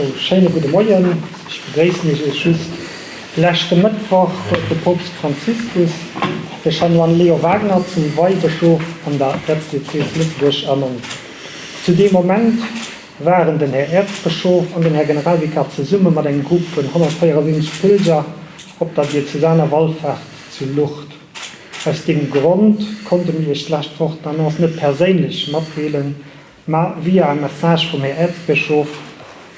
Sou, schéine gudde Moien. Ech begréissen Iech iech just. Leschte Mëttwoch huet de Poopst Franziskus de Chanoine Leo Wagner zum Weibëschof an der Äerzdiözes Lëtzebuerg ernannt. Zu deem Moment waren den Här Äerzbëschof an den Här Generalvikar zesumme mat engem Grupp vun 174 Pilger op der diözesaner Wallfaart zu Lourdes. Aus deem Grond konnte mir Iech d'lescht Woch d'Annonce net perséinlech matdeelen, ma via e Message vum Här Äerzbëschof,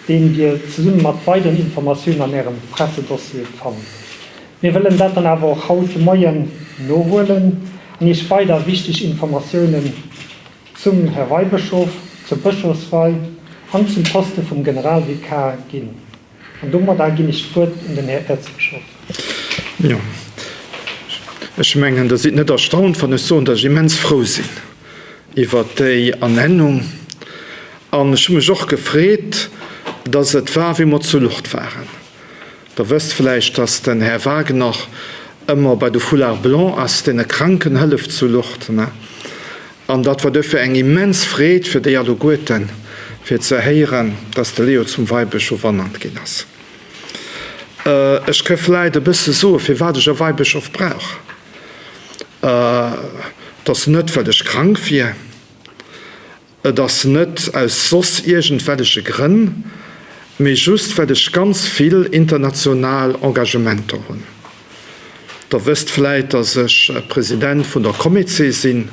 deen Dir zesumme mat weideren Informatiounen an Ärem Pressedossier fannt. Mir wëllen dat dann awer och haut de Moien nohuelen an Iech weider wichteg Informatiounen zum Här Weibëschof, zur Bëschofswei an zum Poste vum Generalvikar ginn. An domadder ginn ech d'Wuert un den Här Äerzbëschof. Jo, ech mengen, Der sidd net erstaunt, wann ech soen, datt ech immens frou sinn iwwert déi Ernennung. An ech hu mech och gefreet, datt et war, wéi mer zu Lourdes waren. Der wësst vläicht, datt den Här Wagner ëmmer bei de Foulards blancs ass, deene Kranken hëlleft zu Lourdes. An dat war duerfir eng immens Freed fir déi alleguerten, fir ze héieren, dass de Leo zum Weibëschof ernannt ginn ass. Ech ka vläit e bësse soen, firwat ech e Weibëschof brauch. Et ass net, well ech krank wier. Et ass net aus soss iergendwelleche Grënn, mee just, well ech ganz vill international Engagementer hunn. Der wësst vläit, dass ech President vun der Comece sinn,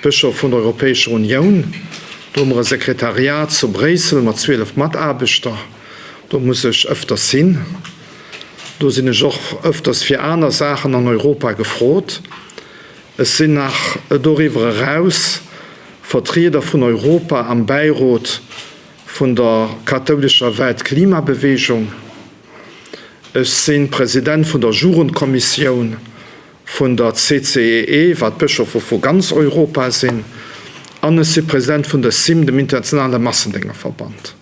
Bëschof vun der Europäescher Unioun. Do hu mer e Sekretariat zu Bréissel mat 12 Mataarbechter. Do muss ech ëfters sinn. Do sinn ech och ëfters fir aner Saachen an Europa gefrot. Ech sinn nach doriwwer eraus Vertrieder vun Europa am Bäirot vun der kathoulescher Weltklimabewegung. Ech si President vun der Jugendkommissioun vun der CCEE, wat d'Bëschofe vu ganz Europa sinn, an ech si President vun der CIMM, dem internationale Massendéngerverband.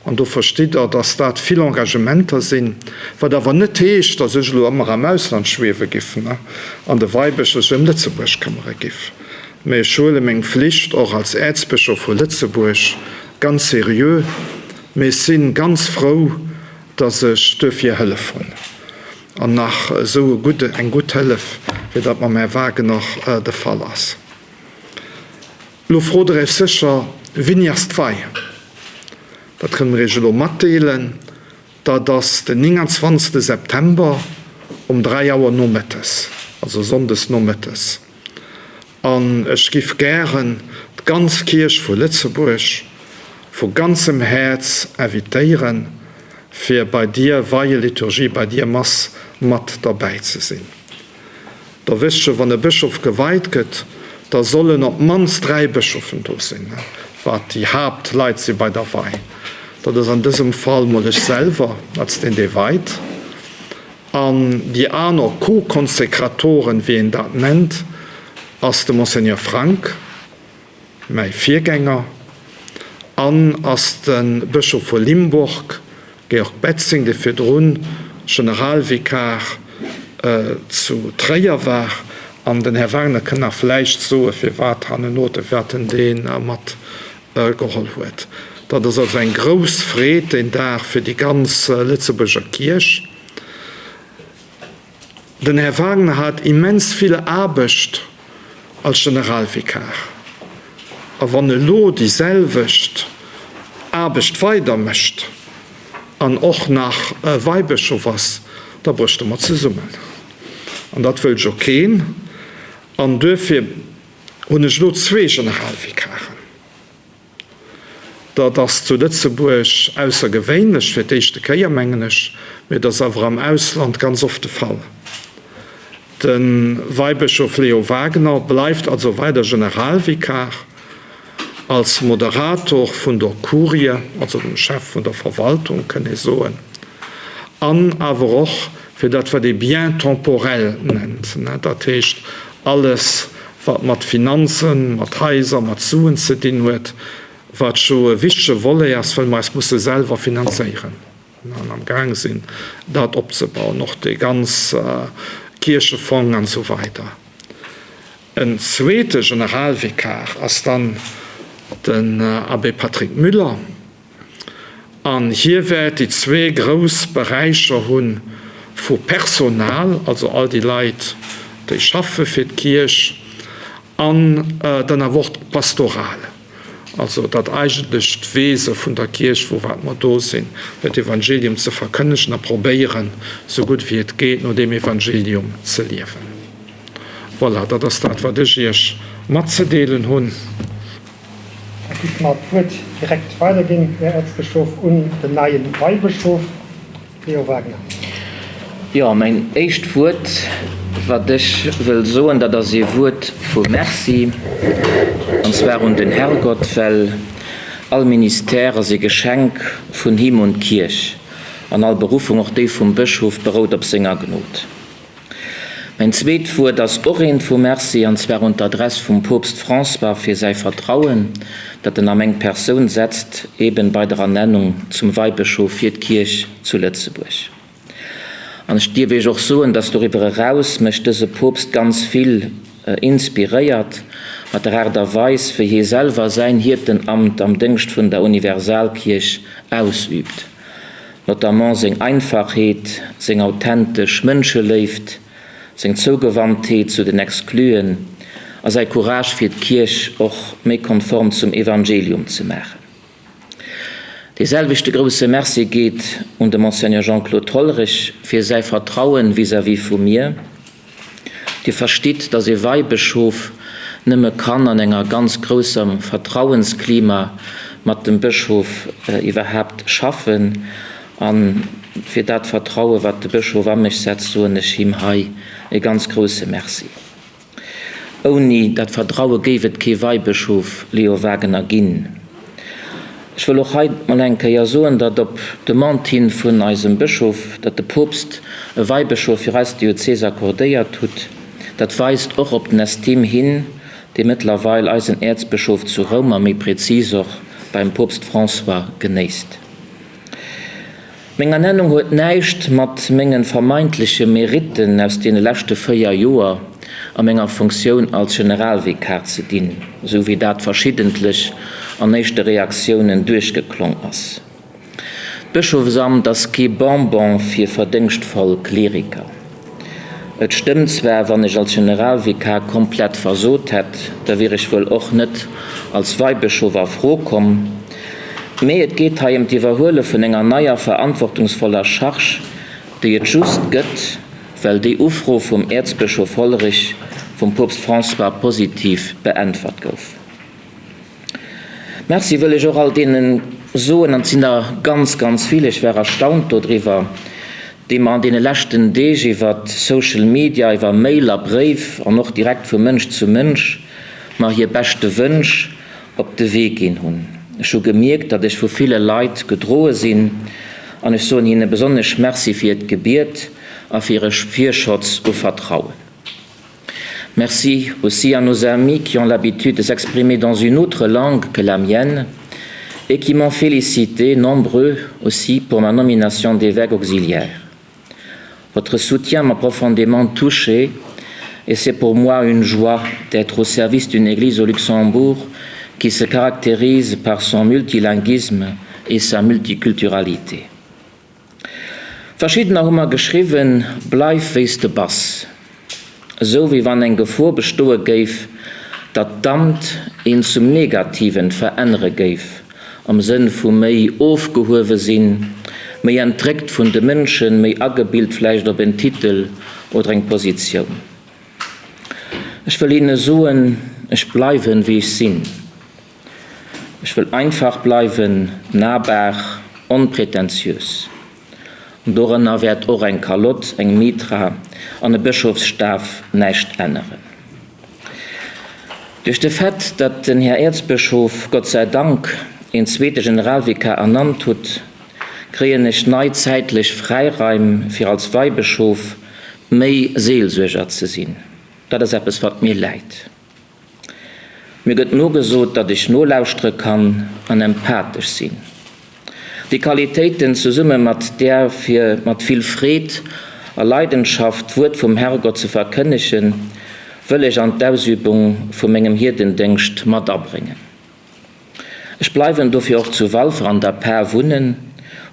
An do verstitt Der, dass dat vill Engagementer sinn, wat awer net heescht, dass ech elo ëmmer am Ausland schwiewe giff an de Weibëschof sech ëm Lëtzebuerg këmmere giff. Mä ech huele meng Flicht och als Äerzbëschof vu Lëtzebuerg ganz seriö. Mee ech si ganz frou, dass ech duerfir Hëllef hunn, an nach esou e gudde, eng gutt Hëllef, wéi dat mam Här Wagener de Fall ass. Elo frot Der Iech sécher, Wéini ass d'Wei? Dat kënne mer Iech elo matdeelen, Dat ass den 29. September um 3 Auer nomëttes, also sonndes nomëttes. An ech giff gären d'ganz Kierch vu Lëtzebuerg vu ganzem Häerz invitéieren, fir bei dier Weieliturgie, bei dier Mass mat derbäi ze sinn. Der wësst jo, wann e Bëschof geweit gëtt, da sollen op d'mannst 3 Bëschofen do sinn, wat déi Haaptleit si bei der Wei. Dat ass an dësem Fall mol ech selwer als deen, dee weit. An déi aner Co-Konsekratoren, wéi een dat nennt, ass de Monseigneur Frank, mäi Virgänger, an ass de Bëschof vu Limburg, Georg Bätzing, dee virdru Generalvikar zu Tréier war. An den Här Wagner kënn nach vläicht soe firwat hanneno, firwat en dee mat geholl huet. Dat ass also eng grouss Freed deen Dag fir déi ganz Lëtzebuerger Kierch. Den Här Wagner hat immens vill Aarbecht als Generalvikar. A wann elo déi selwecht Aarbecht weider mécht an och nach Weibëschof ass, da brécht e mer zesummen. An dat wëllt jo keen. An duerfir hunn ech elo zwee Generalvikaren. Dat ass zu Lëtzebuerg aussergewéinlech, fir d'éischte Kéier mengen ech, mee et ass awer am Ausland ganz oft de Fall. De Weibëschof Leo Wagener bleift also weider Generalvikar. Als Moderator vun der Kurie, also dem Chef vun der Verwaltung, kënn ee soen, an awer och fir dat, wat ee Biens temporels nennt, dat heescht alles, wat mat Finanzen, mat Haiser, mat Suen ze dinn huet, wat jo e wichtege Volet ass, well mer eis musse selwer finanzéieren an am Gaang sinn, dat opzebauen, och dee ganz Kierchefong an esou weider. En zweete Generalvikar ass dann den Abbé Patrick Müller. An hie wäert déi zwee grouss Beräicher hu vu Personal, also all déi Leit, déi schaffe fir d'Kierch, an dann awer och d'Pastoral, also dat eigentlecht Wese vun der Kierch, wou wat mer do sinn, fir d'Evangelium ze verkënnegen a probéieren, sou gutt wéi et geet, no deem Evangelium ze liewen. Voilà, dat ass dat, wat ech Iech matzedeelen hunn. Da giff mer d'Wuert direkt weiderginn, Här Äerzbëschof, un den neien Weibëschof Leo Wagener. Jo, mäin éischt Wuert, wat ech wëll soen, dat ass ee Wuert vu Merci, an zwar un den Herrgott, well all Ministère ass ee Geschenk vun him un d'Kierch, an all Beruffung, och déi vum Bëschof, berout op senger Gnod. Mäin zweet Wuert ass och eent vu Merci, an zwar un d'Adress vum Poopst François fir säi Vertrauen, dat en a meng Persoun setzt, eben bei der Ernennung zum Weibëschof fir d'Kierch zu Lëtzebuerg. An ech dierf Iech och soen, dass doriwwer eraus mech dëse Poopst ganz vill inspiréiert, mat der Aart a Weis, wéi hie selwer säin Hiertenamt am Déngscht vun der Universalkierch ausübt. Notamment seng Einfachheet, seng authentesch Mënscheléift, seng Zougewandtheet zu den Excluen a säi Courage fir d'Kierch och méi konform zum Evangelium ze maachen. Dee selwechte grousse Merci geet un de Monseigneur Jean-Claude Hollerich fir säi Vertrauen vis-à-vis vu mir. Dir verstitt, dass ee Weibëschof nëmme kann an enger ganz grousserm Vertrauensklima mat dem Bëschof iwwerhaapt schaffen. A fir dat Vertraue wat de Bëschof a mech setzt, soen ech him hei e ganz grousse Merci. Ouni dat Vertraue géif et kee Weibëschof Leo Wagener ginn. Ech wëll och hei mol eng Kéier soen, datt op Demande hin vun eisem Bëschof, datt de Poopst e Weibëschof fir eis Diözes accordéiert hutt. Dat weist och op den Estime hin, dee mëttlerweil eisen Äerzbëschof zu Roum a méi prezis och beim Poopst François genéisst. Meng Ernennung huet näischt mat mengen vermeintleche Meritten aus deene leschte 4 Joer a menger Funktioun als Generalvikar ze dinn, esou wéi dat verschiddentlech an éischte Reaktiounen duerchgeklong ass. D'Bëschofsamt ass kee Bonbon fir verdéngschtvoll Kleriker. Et stëmmt zwar, wann ech als Generalvikar komplett versot hätt, da wier ech wuel och net als Weibëschof a Fro komm. Mee et geet hei ëm d'Iwwerhuele vun enger neier verantwortungsvoller Charge, déi et just gëtt, well déi Ufro vum Äerzbëschof Hollerich vum Poopst François positiv beäntwert gouf. Merci wëll ech och all deenen soen, an et sinn der ganz, ganz vill, ech war erstaunt dodriwwer, déi mer an deene leschten Deeg iwwer Social Media, iwwer Mail a Bréif an och direkt vu Mënsch zu Mënsch mer hir beschte Wënsch op de Wee ginn hunn. Ech hu gemierkt, datt ech vu ville Leit gedroe sinn an ech soen hinne besonnesch Merci fir hiert Gebiet a fir hire Virschotz u Vertrauen. Merci aussi à nos amis qui ont l'habitude de s'exprimer dans une autre langue que la mienne et qui m'ont félicité, nombreux aussi, pour ma nomination d'évêque auxiliaire. Votre soutien m'a profondément touché et c'est pour moi une joie d'être au service d'une église au Luxembourg qui se caractérise par son multilinguisme et sa multiculturalité. Verschiddener hu mer geschriwwen, Bleif wéi s de bass. Esou wéi wann eng Gefor bestoe géif, datt d'Amt een zum Negativen verännere géif, am Sënn vu méi ofgehuewe sinn, méi entréckt vun de Mënschen, méi agebilt vläicht op en Titel oder eng Positioun. Ech wëll hinne soen, Ech bleiwen, wéi ech sinn. Ech wëll einfach bleiwen, nahbar, onpretentiös. An dorënner wäert och eng Kalott, eng Mitra an e Bëschofsstaf näischt änneren. Duerch de Fait, datt den Här Äerzbëschof, Gott sei Dank, een zweete Generalvikar ernannt hutt, kréien ech nei zäitlech Fräiraim, fir als Weibëschof méi Seelsuerger ze sinn. Dat ass eppes, wat mir läit. Mir gëtt nogesot, datt ech nolauschtere kann an empathesch sinn. Déi Qualitéiten zesumme mat där fir mat vill Freed a Leidenschaft d'Wuert vum Herrgott ze verkënnegen, wëll ech an d'Ausübung vu mengem Hierdendéngscht mat abréngen. Ech bleiwen dofir och zu Walfer an der Par wunnen.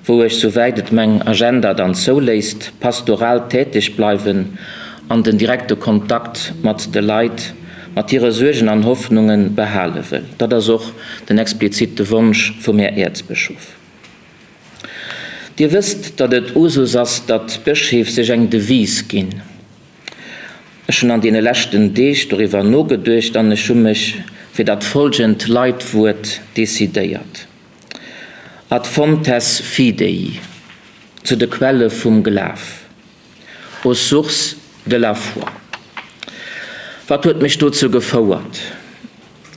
wou ech, souwäit et meng Agenda dann zouléisst, pastoral täteg bleiwen an den direkte Kontakt mat de Leit, mat hire Suergen an Hoffnunge behale wëll. Dat ass och den explizite Wonsch vum Här Äerzbëschof. Dir wësst, datt et Usus ass, datt d'Bëscheef sech eng Devise ginn. Ech hunn an deene leschten Deeg doriwwer nogeduecht an ech hu mech fir dat folgend Leitwuert decidéiert, Ad fontes fidei, zu de Quelle vum Glaf, aux sources de la foi. Wat huet mech dozou gefouert?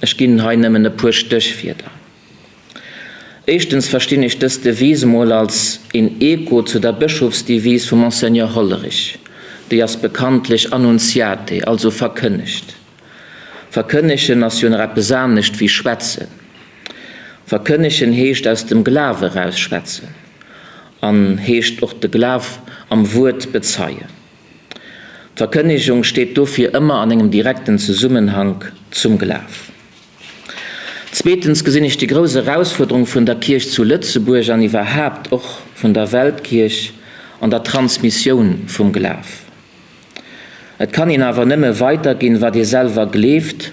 Ech ginn hei nëmmen e puer Stéchwierder. Éischtens verstinn ech dës Devise mol als een Echo zu der Bëschofsdevise vum Monseigneur Hollerich. Déi ass bekanntlech Annunziate, also verkënnegt. Verkënnegen ass jo nach eppes anescht wéi schwätzen. Verkënnegen heescht aus dem Glaf eraus schwätzen an heescht och de Glaf am Wuert bezeien. D'Verkënnegung steet dofir ëmmer an engem direkten Zesummenhank zum Glaf. Zweetens gesinn ech déi grouss Erausfuerderung vun der Kierch zu Lëtzebuerg an iwwerhaapt och vun der Weltkierch an der Transmissioun vum Glaf. Et kann een awer nëmme weiderginn, wat ee selwer gleeft,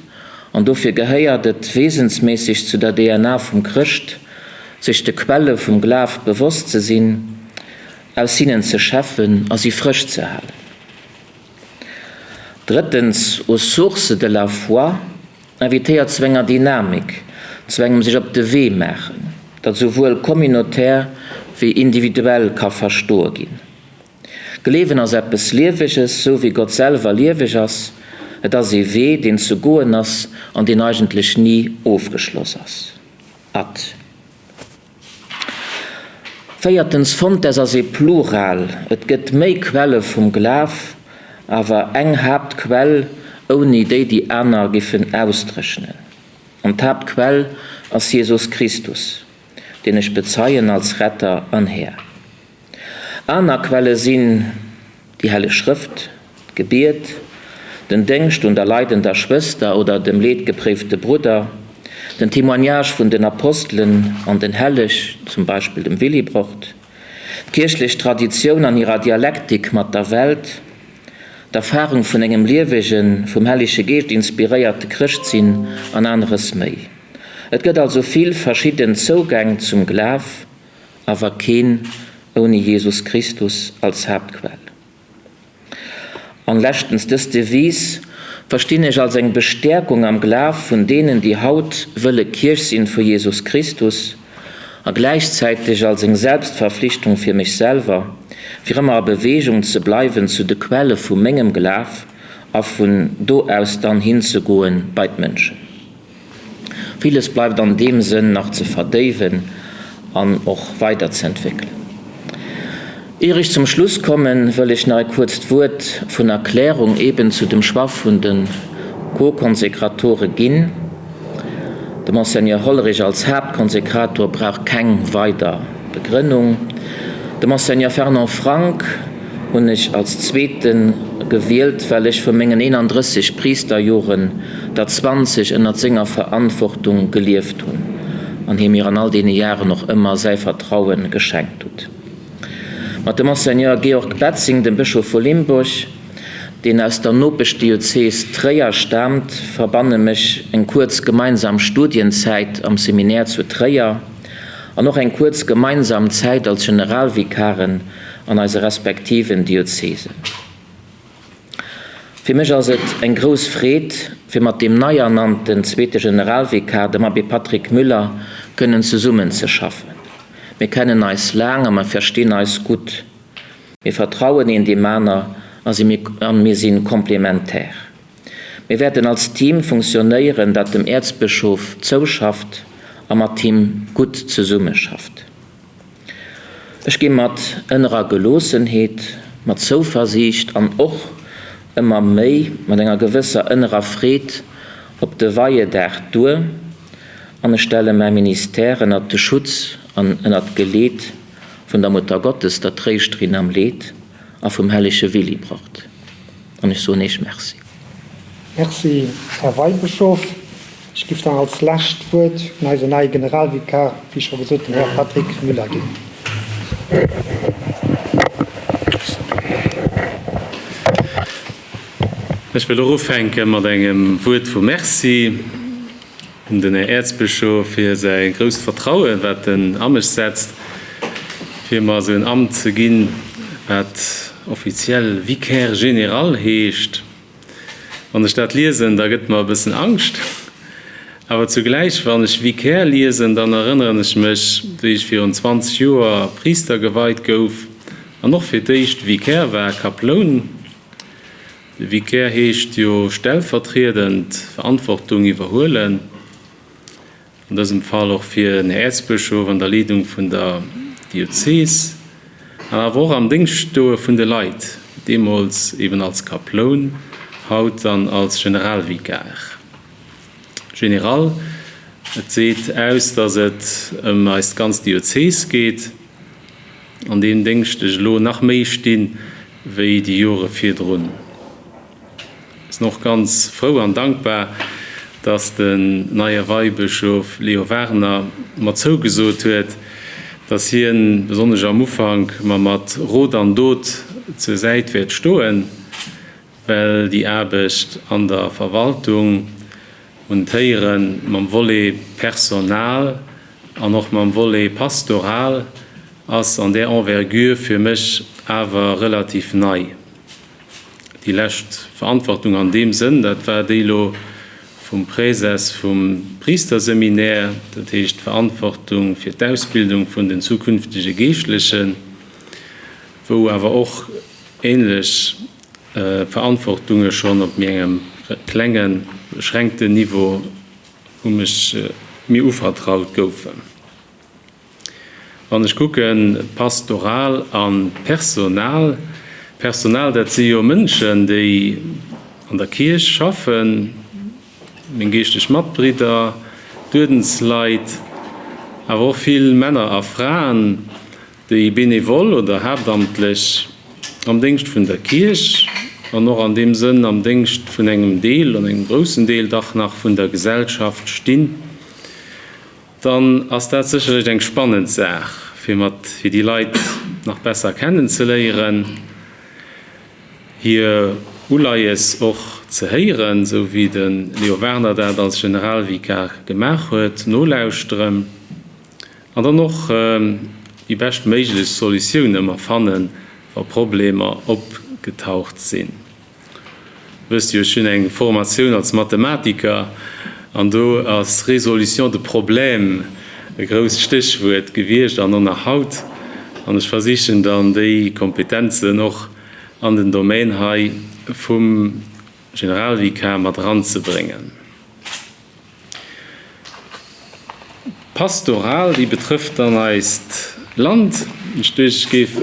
an dofir gehéiert et wesensméisseg zu der DNA vum Chrëscht, sech de Quelle vum Glaf bewosst ze sinn, aus hinnen ze schäffen a si frësch ze halen. Drëttens, aux sources de la foi invitéiert zu enger Dynamik, zu engem sech op de Wee maachen, dat esouwuel communautaire wéi individuell ka verstoe ginn. Gleewen ass eppes Lieweges, sou wéi Gott selwer lieweg ass. Et ass ee Wee, deen ze goen ass an deen eigentlech ni ofgeschloss ass. Ad. Véiertens, Fontes ass ee Plural, et gëtt méi Quelle vum Glaf, awer eng Haaptquell, ouni déi déi aner giffen ausdréchnen. An d'Haaptquell ass Jesus Christus, deen ech bezeien als Retter an Här. Aner Quelle sinn déi Helleg Schrëft, d'Gebiet, den Déngscht un der leidender Schwëster oder dem leedgepréifte Brudder, den Témoignage vun den Apostelen an den Helleg, zum Beispill dem Willibrord, d'kierchlech Traditioun an hirer Dialektik mat der Welt, d'Erfarung vun engem liewegen, vum Hellege Geescht inspiréierte Chrëschtsinn an aneres méi. Et gëtt also vill verschidden Zougäng zum Glaf. Awer keen ouni Jesus Christus als Haaptquell. An leschtens, dës Devise verstinn ech als eng Bestäerkung am Glaf vun deenen, déi haut wëlle Kierch sinn vu Jesus Christus, a gläichzäiteg als eng Selbstverflichtung fir mech selwer, fir ëmmer a Bewegung ze bleiwen zu de Quelle vu mengem Glaf a vun do aus dann hinzegoen bei d'Mënschen. Villes bleift an deem Sënn nach ze verdéiwen an och weiderzeentwéckelen. Ier ech zum Schluss kommen, wëll ech nach e kuerzt Wuert vun Erklärung eben zu dem Choix vun de Co-Konsekratore ginn. De Monseigneur Hollerich als Haaptkonsekrator brauch keng weider Begrënnung. De Monseigneur Fernand Frank hunn ech als zweete gewielt, well ech vu mengen 31 Priisterjoren der 20 ënnert senger Verantwortung gelieft hunn an hie mir an all deene Jaren och ëmmer säi Vertraue geschenkt hutt. Mat dem Monseigneur Georg Bätzing, dem Bëschof vu Limburg, deen aus der Nopeschdiözees Tréier staamt, verbanne mech eng kuerz gemeinsam Studienzäit am Seminär zu Tréier an och eng kuerz gemeinsam Zäit als Generalvikaren an eise respektiven Diözesen. Fir mech ass et eng grouss Freed, fir mat deem nei ernannten zweete Generalvikar, dem Abbé Patrick Müller, kënnen zesummenzeschaffen. Mir kennen eis laang a mer verstinn eis gutt. Mir vertrauen een deem aner a mir si komplementär. Mir wäerten als Team funktionéieren, dat dem Äerzbëschof zouschafft a mat him gutt zesummeschafft. Ech gi mat ënnerer Geloossenheet, mat Zouversiicht an och ëmmer méi mat enger gewësser ënnerer Freed op de Weiedag duer an ech stelle mäi Ministère ënnert de Schutz an ënnert d'Geleet vun der Muttergottes, der Tréischterin am Leed, a vum hellege Willibrord. An ech soen Iech Merci. Merci, Här Weibëschof. Ech giff dann als lescht Wuert un eisen neie Generalvikar, wéi scho gesot, den Här Patrick Müller ginn. Ech wëll och ufänke mat engem Wuert vu Merci un den Här Äerzbëschof fir säi grousst Vertrauen, wat en a mech setzt, fir mer esou en Amt ze ginn, wat offiziell Vicaire général heescht. Wann ech dat liesen, da gëtt mer e bëssen Angscht. Awer zugläich, wann ech Vicaire liesen, dann erënneren ech mech, wéi ech virun 20 Joer Priister geweit gouf an och fir d'éischt Vicaire war, Kaploun. De Vicaire heescht jo stellvertriedend Verantwortung iwwerhuelen, an dësem Fall och fir den Här Äerzbëschof an der Leedung vun der Diözees, an awer och am Déngscht stoe vun de Leit, deemools eben als Kaploun, haut dann als Generalvikar. General, et seet aus, datt et ëm eis ganz Diözees geet. an deem Déngscht ech elo nach méi stinn, wéi déi Jore virdrun. Ech sinn och ganz frou an dankbar, dass den neie Weibëschof Leo Wagener mer zougesot huet, dass hien besonnesch am Ufank mer mat Rot an Dot zur Säit wäert stoen. Well déi Aarbecht an der Verwaltung un d'Héiere mam Volet Personal an och mam Volet Pastoral ass an där Envergure fir mech awer relativ nei. Déi lescht Verantwortung an deem Sënn, dat war déi elo vum Präses vum Priisterseminär, dat heescht d'Verantwortung fir d'Ausbildung vun den zukünftege Geeschtlechen, wou awer och Ähnlech Verantwortunge schonn op méi engem klengen, beschränkten Niveau u mech, mir uvertraut goufen. Wann ech kucken, Pastoral a Personal, Personal, dat si jo Mënschen, déi an der Kierch schaffen, meng geeschtlech Matbridder, d'Uerdensleit, awer och vill Männer a Fraen, déi benevol oder haaptamtlech am Déngscht vun der Kierch an och an deem Sënn am Déngscht vun engem Deel, an engem groussen Deel dach nach, vun der Gesellschaft stinn, dann ass dat sécherlech eng spannend Saach, fir mat, fir déi Leit nach besser kennenzeléieren, hir Uleies och ze héieren, esou wéi de Leo Wagener dat als Generalvikar gemaach huet, nolauschteren. An dann och déi bescht méiglech Solutioun ëmmer fannen, wa Problemer opgetaucht sinn. Wësst jo, ech hunn eng Formatioun als Mathematiker an do ass Résolution de problèmes e grousst Stéchwuert gewiescht an och nach haut. An ech versichen dann déi Kompetenzen och an den Domaine hei vum Generalvikar mat eranzebréngen. D'Pastoral, déi betrëfft dann eist Land. Ech duecht, ech géif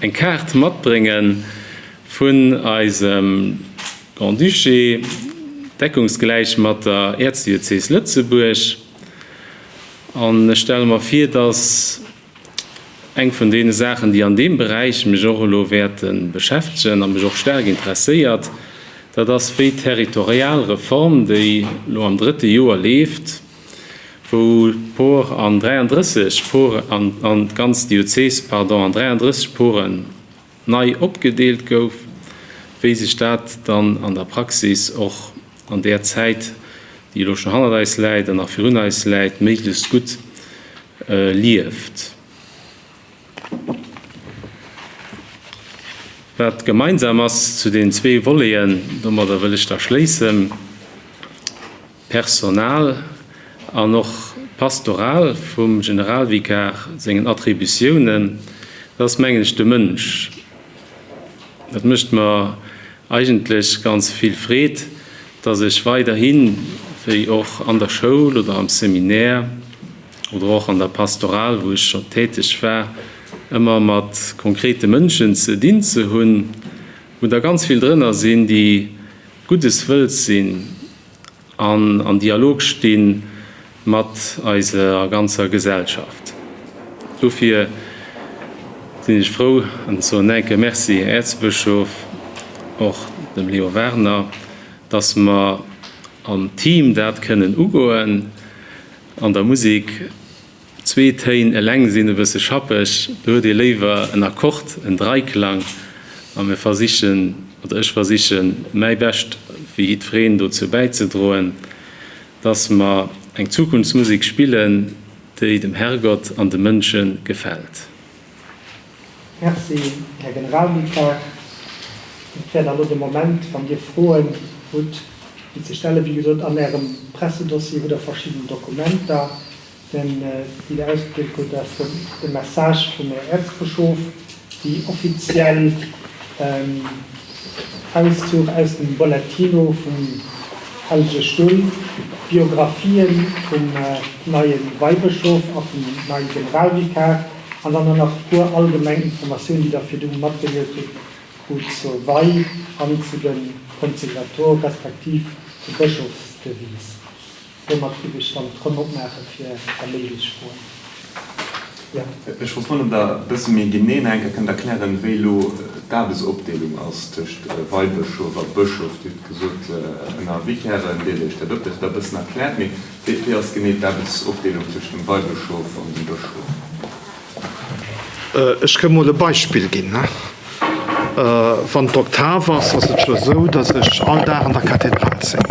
eng Kaart matbrénge vun eisem Grand-Duché, deckungsgläich mat der Äerzdiözes Lëtzebuerg. An ech stelle mer vir, dass Eng vun deene Saachen, déi an deem Beräich mech och elo wäerte beschäftegen a mech och staark interesséiert, dat ass, wéi d'territorial Reform, déi elo am drëtte Joer leeft, wou d'Por an 33 Por an d'ganz Diözes, pardon, an 33 Poren nei opgedeelt gouf, wéi sech dat dann an der Praxis och an där Zäit, déi elo schonn hannert eis läit an nach virun eis läit, méiglechst gutt lieft. Wat gemeinsam ass zu den zwee Voleten, domadder wëll ech da schléissen, Personal an och pastoral vum Generalvikar sengen Attributiounen, dat ass, mengen ech, de Mënsch. Dat mécht mer eigentlech ganz vill Freed, dass ech weiderhin, wéi och an der Schoul oder am Seminaire oder och an der Pastoral, wou ech scho täteg war, ëmmer mat konkrete Mënschen ze dinn ze hunn, wou der ganz vill drënner sinn, déi Guddes wëlls sinn an an Dialog sti mat eiser ganzer Gesellschaft. Dofir sinn ech frou an soen enke Merci, Här Äerzbëschof, och dem Leo Wagener, dass mer am Team dat kënnen ugoen an der Musek. Zwee Téin eleng sinn e bësse schappeg, do huet ee léiwer en Akkord, en Dreiklang. A mir versichen, oder ech versichen, mäi Bescht wéi jiddwereen dozou bäizedroen, dass mer eng Zukunftsmusek spillen, déi dem Herrgott an de Mënsche gefält. Merci, Här Generalvikar. Et wär da lo de Moment, wann Dir Froen hutt, déi ze stellen. Wéi gesot, an Ärem Pressedossier hutt Der verschidden Dokumenter. Den, déi Der ausgedeelt krut, ass de Message vum Här Äerzbëschof, déi offiziell Auszuch aus dem Bollettino vum Hellege Stull, d'Biographien vum neie Weibëschof a vum neie Generalvikar an dann och nach e puer allgemeng Informatiounen, déi Der virdu matgedeelt krut zur Wei an zu de Konsekrator respektiv zur Bëschofsdevise. Domat giff ech dann d'Ronn opmaache fir da méiglech Froen. Jo. Ech wollt froen, ob Der e bësse méi genee nach eng Kéier kënnt erklären, wéi elo d'Aarbechtsopdeelung ass tëscht Weibëschof a Bëschof. Dir hutt gesot, ënner Vicairen deelt Dir Iech dat op. Dat hutt Der e bëssen erkläert. Mee wéi, wéi ass genee d'Aarbechtsopdeelung tëscht dem Weibëschof an dem Bëschof? Ech kënn mol e Beispill ginn. Wann d'Oktav ass, ass et scho sou, datt ech all Dag an der Kathedral sinn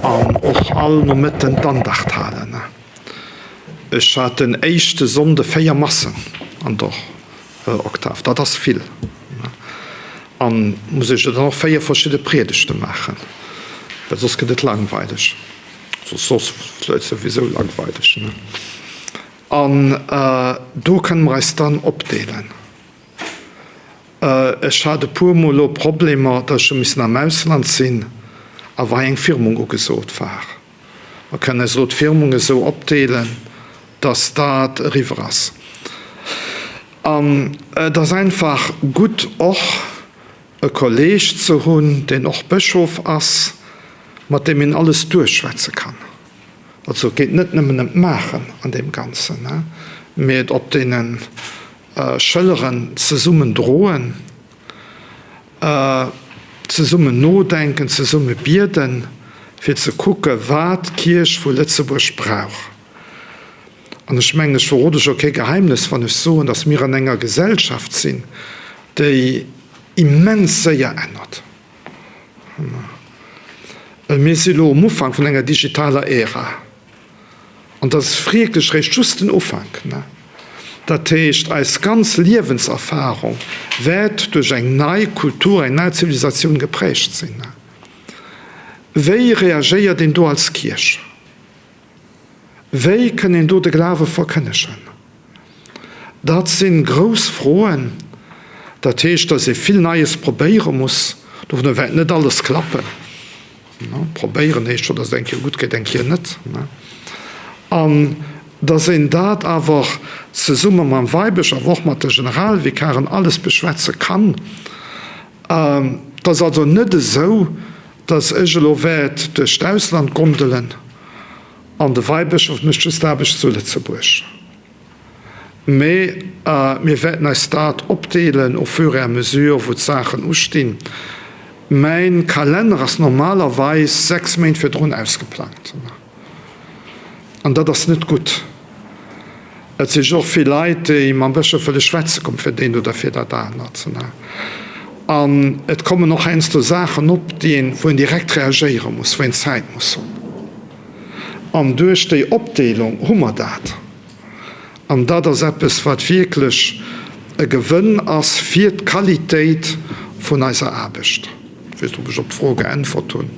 an och all Nomëtten d'Andacht halen. Ech hat den éischte Sonnde 4 Massen an der Oktav, dat ass vill. An muss ech dann och 4 verschidde Priedegte maachen, well soss gëtt et langweileg. Soss vläicht souwisou langweileg. An do kënne mer eis dann opdeelen. Ech hat e puer Mol elo Problemer, datt ech hu missen am Ausland sinn a wei eng Firmung ugesot war. Mer kënnen eis elo d'Firmung esou opdeelen, datt dat eriwwer ass. An et ass einfach gutt och e Kolleeg ze hunn, deen och Bëschof ass, mat deem een alles duerchschwätze kann. Also et geet net nëmmen ëm d'Maachen an deem Ganzen, mee et op deene Schëlleren zesummen droen, zesummen nodenken, zesumme bieden, fir ze kucke wat d'Kierch vu Lëtzebuerg brauch. An ech mengen, ech verrode jo kee Geheimnes, wann ech soen, datt mir an enger Gesellschaft sinn, déi immens séier ännert. Mir si lo um Ufank vun enger digitaler Ära. An dat ass wierklech réischt just den Ufank. Dat heescht, eis ganz Liewenserfahrung wäert duerch eng nei Kultur, eng nei Zivilisatioun geprägt sinn. Wéi reagéiert een do als Kierch? Wéi kënn een do de Glawe verkënnegen? Dat si grouss Froen. Dat heescht, datt ee vill Neies probéiere muss. Dovunner wäert net alles klappen. Probéieren heescht jo, datt et eng Kéier gutt geet, eng Kéier net. An datt een dat awer zesumme mam Weibësch, awer och mat de Generalvikaren alles beschwätze kann. Et ass also net esou, datt ech elo wäert duerch d'Ausland gondelen an de Weibëschof mécht just d'Aarbecht zu Lëtzebuerg. Mee mir wäerten eis dat opdeelen au fur et à mesure wou d'Saachen ustinn. Mäin Kalenner ass normalerweis 6 Méint virdrun ausgeplangt. An dat ass net gutt. Et si jo och vill Leit, déi mam Bëschof wëlle schwätze kommen, fir deent oder fir dat anert. An et kommen och heiansdo Saachen op, déi een, wou een direkt reagéiere muss, wou een Zäit muss hunn. An duerch déi Opdeelung hu mer dat. An dat ass eppes, wat wierklech e Gewënn ass fir d'Qualitéit vun eiser Aarbecht. Ech weess net, ob ech op d'Fro geäntwert hunn.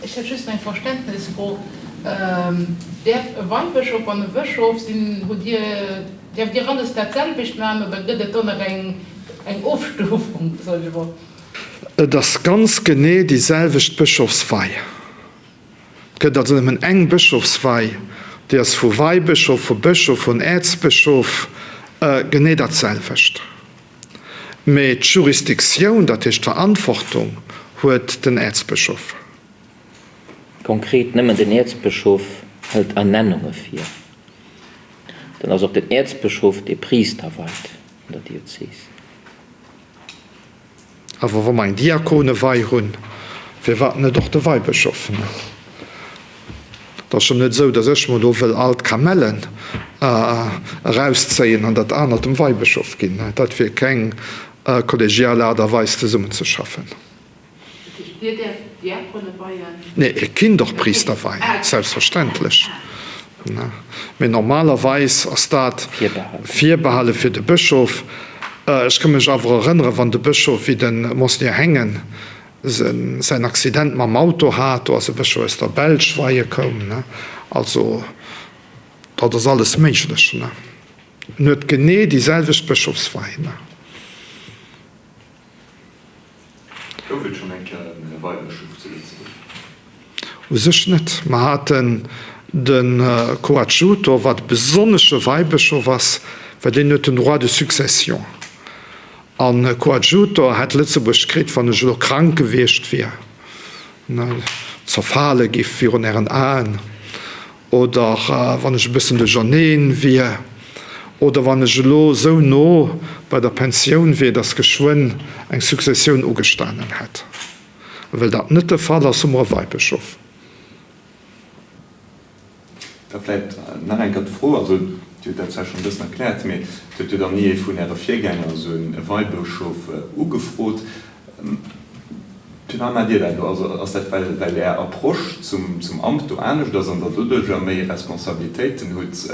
Ech hätt just eng Verständnesfro. Däerf e Weibëschof an e Bëschof sinn? Hutt Dir, däerft Dir alles dat selwecht maachen oder gëtt et do nach eng Ofstufung, soen ech emol? Et ass ganz genee déi selwecht Bëschofswei. Et gëtt also nëmmen eng Bëschofswei, déi ass vu Weibëschof, vu Bëschof, vun Äerzbëschof genee dat selwecht. Mee d'Jurisdiktioun, dat heescht d'Verantwortung, huet den Äerzbëschof. Konkret, nëmmen den Äerzbëschof hëlt Ernennunge vir. Dann ass och den Äerzbëschof dee Priister weit an der Diözes. Awer wa mer eng Diakonewei hunn, Firwat net och de Weibëschof? Et ass jo net esou, datt ech mer do wëll all d'Kamellen erauszéien an dat anert dem Weibëschof ginn. Dat wier keng kollegial Aart a Weis zesummenzeschaffen. Dat heescht, Dir däerft Diakone weien? Nee, e kinnt och Priister weien, selbstverständlech. Mee normalerweis ass dat virbehale fir de Bëschof. Ech ka mech awer erënneren, wann de Bëschof, wéi de Monseigneur Hengen säin Accident mam Auto hat, do ass e Bëschof aus der Belsch weie koum. Also dat ass alles méiglech. En huet genee déi selwecht Bëschofswei. Gouf et schonn eng Kéier e Weibëschof zu Lëtzebuerg? U sech net. Mer haten de Coadjutor, wat e besonnesche Weibëschof ass, well deen huet den Droit de succession. An e Coadjutor hätt Lëtzebuerg kritt, wann ech elo krank gewiescht wier, zerfale giff virun Ären Aen. Oder wann ech e bëssen duercherneen wier. Oder wann ech elo esou no bei der Pensioun wier, dass geschwënn eng Successioun ugestanen hätt. A well dat net de Fall ass, hu mer e Weibëschof. Da vläicht nach eng Kéier d'Fro, also Dir hutt dat zwar schonn e bëssen erkläert, mee et huet jo dann ni ee vun Äre Virgänger esou e Weibëschof ugefrot. Firwat maacht Dir dat elo? Also ass dat well well Är Approche zum zum Amt do anescht ass an Der doduercher méi Responsabilitéiten hutt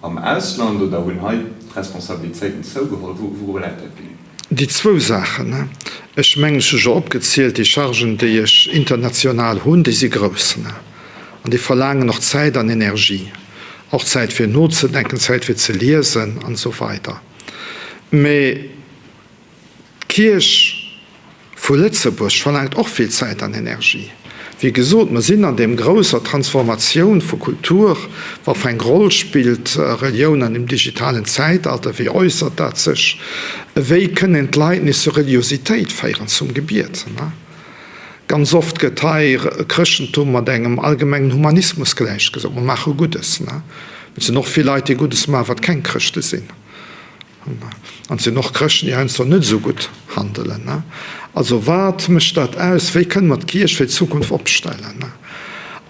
am Ausland oder hunn hei d'Responsabilitéiten zougeholl? Wou wouru läit dat genee? Déi zwou Saachen. Ech mengen, ech hu scho opgezielt, déi Chargen, déi ech international hunn, déi si grouss an déi verlaangen och Zäit an Energie, och Zäit fir nozedenken, Zäit fir ze liesen an esou weider. Mee D'Kierch vu Lëtzebuerg verlaangt och vill Zäit an Energie. Wéi gesot, mer sinn an deem grousser Transformatioun vu Kultur. Wat fir eng Roll spillt Relioun an dem digitalen Zäitalter? Wéi äussert dat sech? Wéi kënnen d'Leit nees zur Reliositéit féieren, zum Gebiet? Ganz oft gëtt hei Chrëschtentum mat engem allgemengen Humanismus gläichgesat, mer maache Guddes. Mee et sinn och vill Leit, déi Guddes maachen, wat keng Chrëschte sinn. An et sinn och Chrëschten, déi heiansdo net esou gutt handelen. Also wat mécht dat aus? Wéi kënne mer d'Kierch fir d'Zukunft opstellen?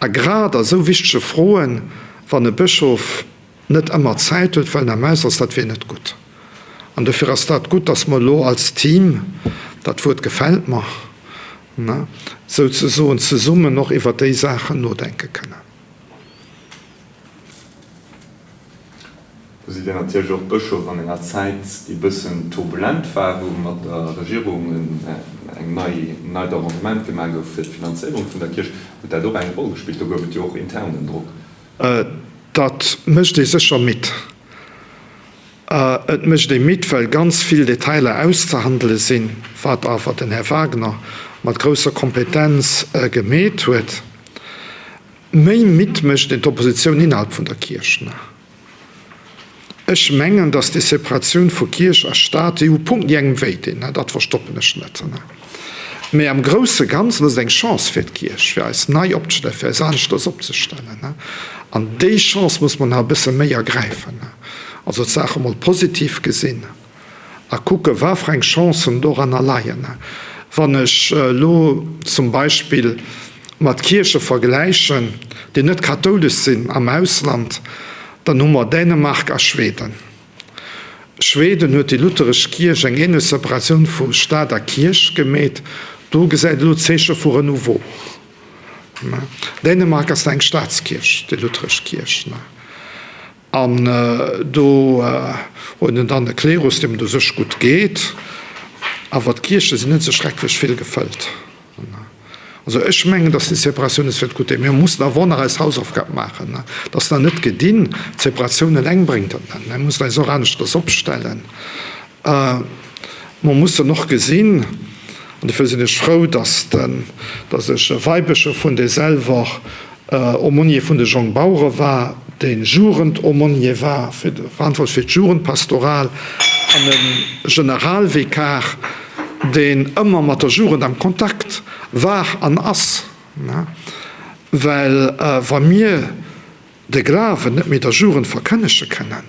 A grad a sou wichtege Froen, wann e Bëschof net ëmmer Zäit huet, well en am Ausland ass, dat wier net gutt. An dofir ass dat gutt, datt mer elo als Team, dat Wuert gefält mer, souzesoen zesummen och iwwert déi Saachen nodenke kënnen. Do sidd Dir natierlech och Bëschof an enger Zäit, déi e bëssen turbulent war, wou mat der Regierung eng nei, en neit Arrangement gemaach gouf fir d'Finanzéierung vun der Kierch. Huet dat och eng Roll gespillt? Do gouf et jo och internen Drock. Dat mécht ee sécher midd. Et mécht ee midd, well ganz vill Detailer auszehandele sinn, wat awer den Här Wagner mat grousser Kompetenz gemeet huet. Méi midd mécht een d'Oppositioun innerhalb vun der Kierch. Ech mengen, datt déi Separatioun vu Kierch a Staat, déi hu Punkten, déi engem wéi dinn, dat verstoppen ech net, mä am grousse Ganzen ass et eng Chance fir d'Kierch, fir eis nei opzestellen, fir eis aneschters opzestellen. An déi Chance muss mer nach e bësse méi ergräifen, also d'Saach emol positiv gesinn. A kucke wat fir eng Chancen doranner leien. Wann ech elo zum Beispill mat Kierche vergläichen, déi net kathoulesch sinn am Ausland, dann hu mer Dänemark a Schweden. Schweden huet déi lutheresch Kierch eng ähnlech Separatioun vu Staat a Kierch gemeet. Do gesäit elo Zeeche vu Renouveau. Dänemark ass nach eng Staatskierch, déi lutheresch Kierch. An do huet en dann e Klerus, deem et u sech gutt geet, awer d'Kierche sinn net esou schrecklech vill gefëllt. Also ech mengen, datt déi Separatioun es wäert gutt dinn. Mir mussen awer och nach eis Hausaufgab maachen. Et ass nach net gedinn. D'Separatioun eleng bréngt et net. Mir mussen eis och aneschters opstellen. Mer mussen och gesinn, an dofir sinn ech frou, dass den, dass ech e Weibëschof hunn, dee selwer Aumônier vun de Jongbauere war, dee Jugendaumônier war, fir de, verantwortlech fir d'Jugendpastoral, an e Generalvikar, deen ëmmer mat der Jugend am Kontakt war an ass. Well wa mir de Glawen net méi der Jugend verkënnege kënnen,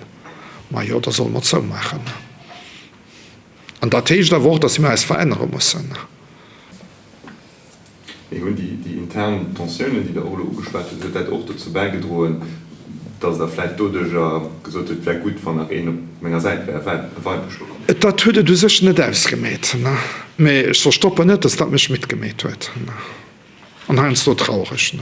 majo, da solle mer zoumaachen. An dat heescht awer och, datt mir eis verännere mussen. Mee hunn déi intern Tensiounen, déi Der och elo ugeschwat hutt, huet dat och dozou bäigedroen, datt Der vläicht doduerjer gesot hutt, et wär gutt, wann nach een op menger Säit wär, e Weibëschof? Dat huet et u sech net ausgemeet, mee ech verstoppen net, datt dat mech midd gemeet huet an heiansdo traureg.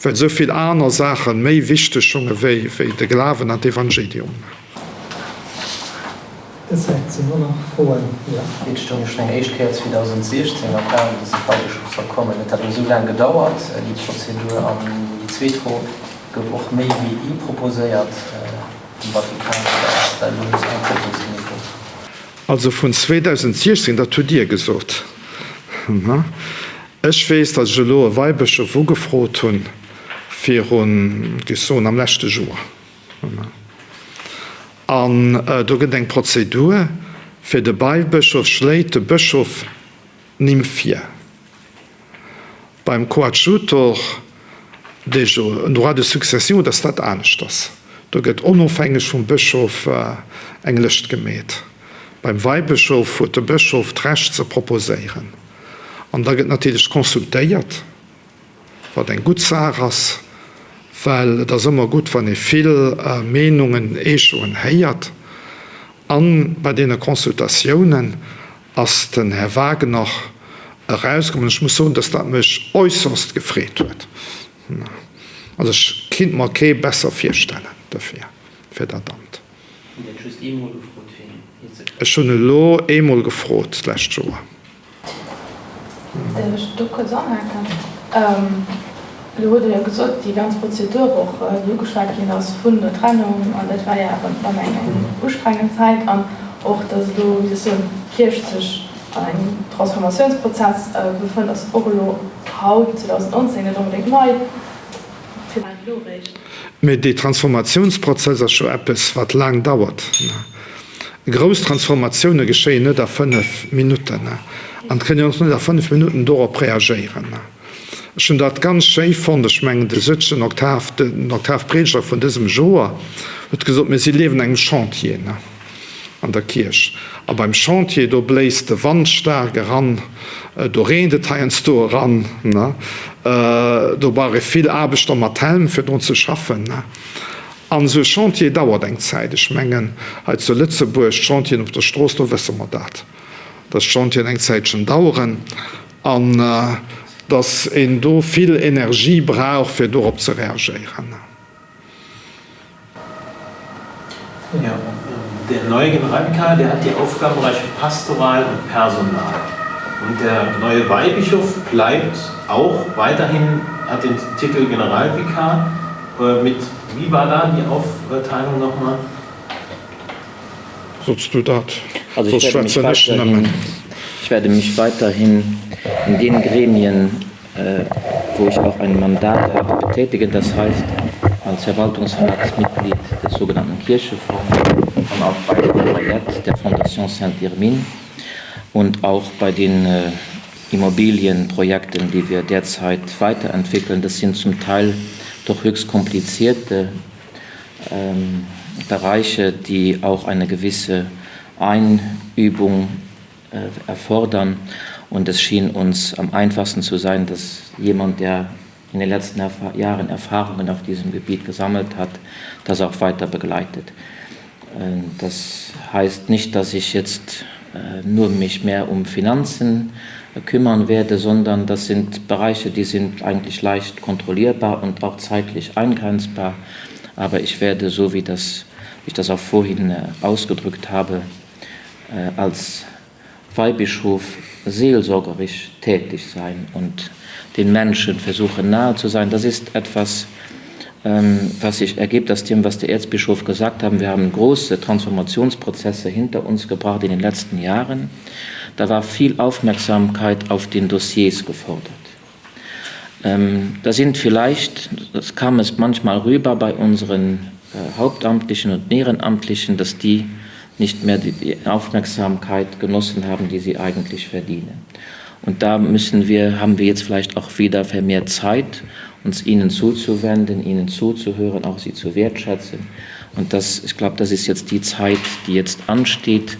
Well esou vill aner Saachen méi wichteg schonge wéi de Glawen an d'Evangelium. Dës Säit sinn och nach Froen, jo. Et stoung jo schonn eng éischt Kéier 2016 am Raum, dass e Weibëschof soll kommen. Huet dat elo esou laang gedauert, déi Prozedur? An déi zweet Fro, Gouf och méi wéi ee proposéiert dem Vatikan oder ass dat elo just eng Propos gemeet ginn? Also vun 2016, dat hutt Dir gesot. Ech weess, datt ech elo e Weibëschof ugefrot hunn, virun, géif ech soen, am leschte Joer. An do gëtt eng Prozedur, fir de Weibëschof schléit de Bëschof Nimm vir. Beim Coadjutor, dee jo en Droit de succession huet, ass dat aneschters. Do gëtt onofhängeg vum Bëschof eng Lëscht gemeet. Beim Weibëschof huet de Bëschof d'Recht ze proposéieren. An da gëtt natierlech consultéiert, wat eng gutt Saach ass, well et ass ëmmer gutt, wann ee vill Meenungen, Echoen héiert. A bei deene Consultatiounen ass den Här Wagner erauskomm. An ech muss soen, dass dat mech äusserst gefreet huet. Also ech kinnt mer kee besser virstellen dofir, fir dat Amt. Hutt Dir et just eemol gefrot fir hien ze kréien? Ech hunn elo eemol gefrot d'lescht Joer. Däerf ech do kuerz anhaken? Elo hutt Der jo gesot, déi ganz Prozedur och, déi ugeschwat ginn ass vun der Trennung, an dat war jo awer dann eng ustrengend Zäit, an och, datt elo, wéi soll ech soen, d'Kierch sech an engem Transformatiounsprozess befënnt, ass och elo haut, 2019, net onbedéngt nei. Firwat elo eréischt? Mee dee Transformatiounsprozess ass jo eppes, wat laang dauert. Grouss Transformatioune geschéien net a 5 Minutten. An et kann een och net a 5 Minutten dorop reagéieren. Ech hunn dat ganz schéi fonnt, ech mengen de Sëtchen Octave, den Octave Prediger vun dësem Joer huet gesot, mir si liewen engem Chantier an der Kierch. A beim Chantier, do bléist de Wand staark eran, do reent et heiansdo eran, do brauch ee vill Aarbechter mat Helm, fir drun ze schaffen. An esou e Chantier dauert eng Zäit. Ech mengen, hei zu Lëtzebuerg, d'Chantieren op der Strooss, do wësse mer dat, dass d'Chantieren eng Zäitchen daueren an dass een do vill Energie brauch, fir dorop ze reagéieren. Ja, der neue Generalvikar, der hat die Aufgabenbereiche pastoral und personal. Und der neue Weihbischof bleibt auch weiterhin, hat den Titel Generalvikar äh, mit, wie war da die Aufteilung nochmal? Sots du dat? Also ich werde mich weiterhin, ich werde mich weiterhin in den Gremien wo ich auch ein Mandat habe, betätigen, das heißt als Verwaltungsratsmitglied des sogenannten Kirchefonds und auch bei der Projekt der Fondation Saint-Irmine und auch bei den Immobilienprojekten, die wir derzeit weiterentwickeln. Das sind zum Teil doch höchst komplizierte ähm, Bereiche, die auch eine gewisse Einübung äh, erfordern. Und es schien uns am einfachsten zu sein, dass jemand, der in den letzten Erf Jahren Erfahrungen auf diesem Gebiet gesammelt hat, das auch weiter begleitet. Ähm, das heißt nicht, dass ich jetzt äh, nur mich mehr um Finanzen kümmern werde, sondern das sind Bereiche, die sind eigentlich leicht kontrollierbar und auch zeitlich eingrenzbar. Aber ich werde, so wie das, ich das auch vorhin äh, ausgedrückt habe, äh, als Weihbischof seelsorgerisch tätig sein und den Menschen versuchen nahe zu sein. Das ist etwas, ähm, was sich ergibt aus dem, was der Erzbischof gesagt haben. Wir haben große Transformationsprozesse hinter uns gebracht in den letzten Jahren. Da war viel Aufmerksamkeit auf den Dossiers gefordert. Ähm, da sind vielleicht, das kam es manchmal rüber bei unseren äh, Hauptamtlichen und Ehrenamtlichen, dass die nicht mehr die, die Aufmerksamkeit genossen haben, die sie eigentlich verdienen. Und da müssen wir, haben wir jetzt vielleicht auch wieder vermehrt Zeit, uns ihnen zuzuwenden, ihnen zuzuhören, auch sie zu wertschätzen. Und das, ich glaube, das ist jetzt die Zeit, die jetzt ansteht,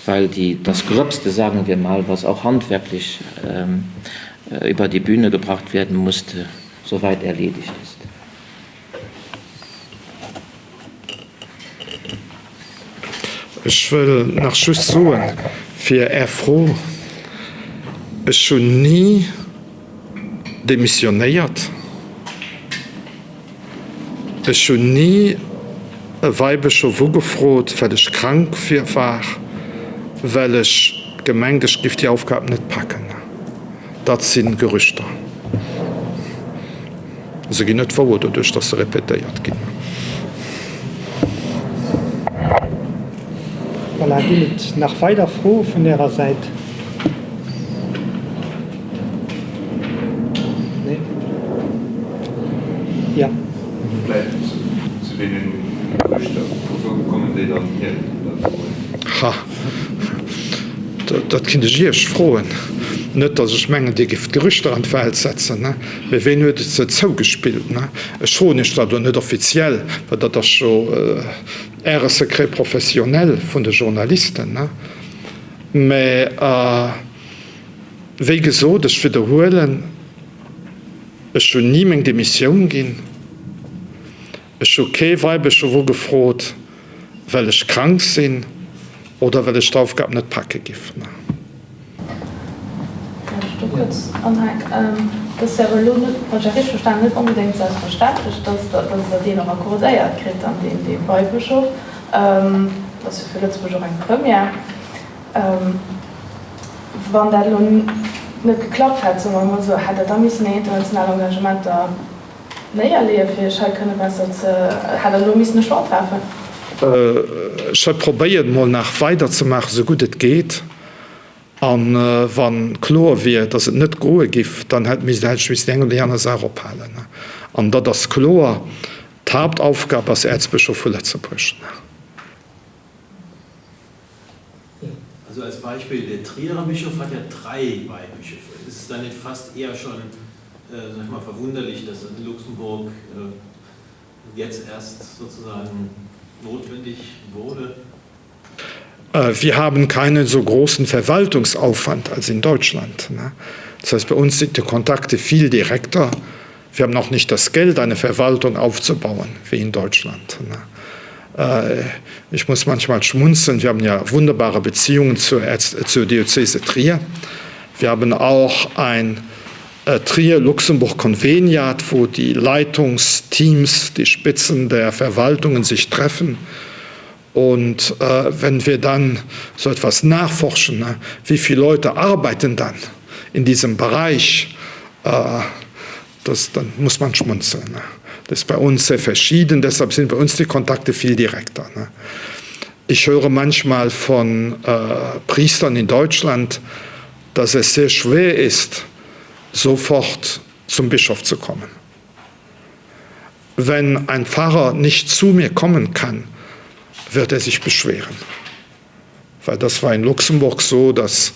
weil die, das Gröbste, sagen wir mal, was auch handwerklich ähm, äh, über die Bühne gebracht werden musste, soweit erledigt ist. Ech wëll nach just soen, fir Är Fro, Ech hunn ni demissionéiert. Ech hunn ni e Weibëschof ugefrot, well ech krank war, well ech gemengt, ech giff déi Aufgab net packen. Dat si Gerüchter. Se ginn net wouer doduerch, datt se repetéiert ginn. Voilà, ginn et nach weider Froe vun Ärer Säit? Nee? Jo. Vläicht zu deene Gerüchter, vu wou kommen déi dann hier, déi dat soen? Ha, dat kinnt ech Iech froen. Net, datt ech mengen, Dir géift Gerüchter an d'Welt setzen, mee ween huet et se zougespillt? Ech froen Iech dat elo net offiziell, well dat ass jo Äre Secret professionnel vun de Journalisten, mä wéi gesot, ech widderhuelen, ech hunn ni meng Demissioun ginn, ech hu kee Weibeschof ugefrot, well ech krank sinn oder well ech d'Aufgab net packe giff. Wann ech do kuerz anhaken, Et ass jo awer elo net, wann ech dat richteg verstanen, net onbedéngt selbstverständlech, dass Der deen och accordéiert kritt, dann deen, dee Weibëschof. Dat ass jo fir Lëtzebuerg och eng Première. Wann dat elo net geklappt hätt, soe mer emol esou, hätt Der da missen Är international Engagementer néierleeën, fir Iech hei kënne besser ze, hätt Der elo missen e Choix treffen? Ech hätt probéiert, emol nach weiderzemaachen, esou gutt et geet. A wa kloer wier, datt et net goe giff, dann hätt misst hätt ech missen déi eng oder déi aner Saach ophalen. An dat ass kloer, d'Haaptaufgab ass Äerzbëschof vu Lëtzebuerg. Also als Beispiel, der Trierer Bischof hat ja drei Weihbischöfe. Ist es dann nicht fast eher schon, sag ich mal, verwunderlich, dass in Luxemburg jetzt erst sozusagen notwendig wurde? Wir haben keinen so großen Verwaltungsaufwand als in Deutschland. Das heißt, bei uns sind die Kontakte viel direkter. Wir haben auch nicht das Geld, eine Verwaltung aufzubauen wie in Deutschland. Ich muss manchmal schmunzeln, wir haben ja wunderbare Beziehungen zur, zur Diözese Trier. Wir haben auch ein Trier-Luxemburg-Konveniat, wo die Leitungsteams, die Spitzen der Verwaltungen sich treffen. Und äh, wenn wir dann so etwas nachforschen, ne, wie viele Leute arbeiten dann in diesem Bereich, äh, das, dann muss man schmunzeln. Ne. Das ist bei uns sehr verschieden, deshalb sind bei uns die Kontakte viel direkter. Ne. Ich höre manchmal von äh, Priestern in Deutschland, dass es sehr schwer ist, sofort zum Bischof zu kommen. Wenn ein Pfarrer nicht zu mir kommen kann, wird er sich beschweren. Weil das war in Luxemburg so, dass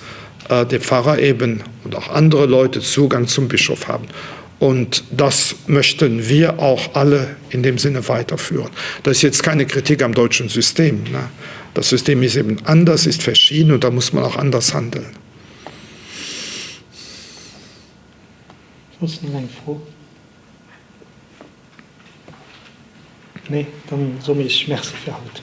äh, der Pfarrer eben und auch andere Leute Zugang zum Bischof haben. Und das möchten wir auch alle in dem Sinne weiterführen. Das ist jetzt keine Kritik am deutschen System. Ne? Das System ist eben anders, ist verschieden und da muss man auch anders handeln. Soss nach eng Fro? Nee, dann soe mir Iech Merci fir haut.